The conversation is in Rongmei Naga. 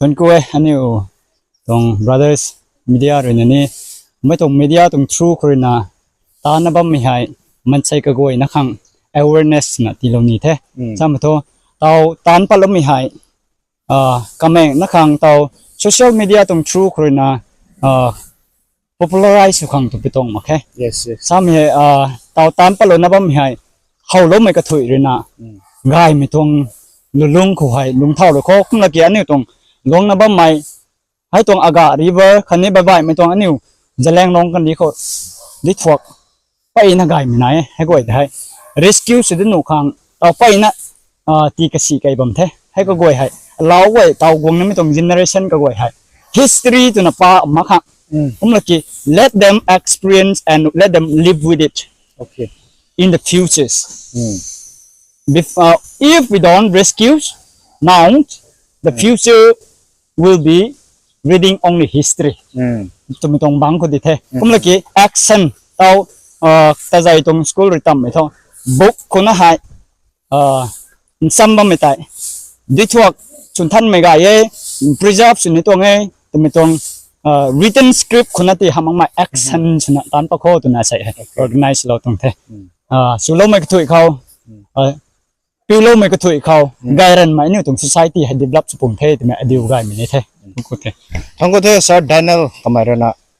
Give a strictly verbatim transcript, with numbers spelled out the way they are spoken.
Thuanc ku e, aniu tuang brothers media rui na ni, mei tuang media tuang through khou rui na, taanna bammei hei, mansei kaguayna khang awareness na tiilou ni the. Samei thu, tau taanc patloumei hei, kameng na khang tau social media tuang through khou rui na, popularize sw khang tu pi tuang mak khe. Samei hei, tau taanc patlouna bammei hei, howloumei kathuic rui na, gaymei tuang lulung khou hei lungcthau rui khou, kumna ki aniu tuang luangna bammei, hei tuang Aga river khatni baihbaihmei tuang aniu Zeliangrong kandih khou dithuak peyna gaymei nai e, hei guay de hei. Rescue sw di nuh khang, tau peyna, tii kasi kei bam the, hei kaguay hei. Lau guay, tau guangnamei tuang generation kaguay hei. History twna pa mak khang. Kumna ki, let them experience and let them live with it in the futures. Bef-, uh, if we don't rescue now, the future will be reading only history. Twmei tuang bangc khou di the. Kumna ki action tau, uh, tazei tuang school rui tammei thu, book khou na hei, uh, nsam bammei tei dithuak chwn thanmei gay e, preserve sw ni tuang e, twmei tuang, uh, written script khou na ti hamh makmei action swna taanc pat khou twna sei hei organize lou tuang the. Uh, swloumei kathuic khou, uh, piuloumei kathuic khou, gay ranmei aniu tuang society hei develop sw pung the twmei adiu gaymei ni the. Thangc ku the, sir Daniel kamei rui na.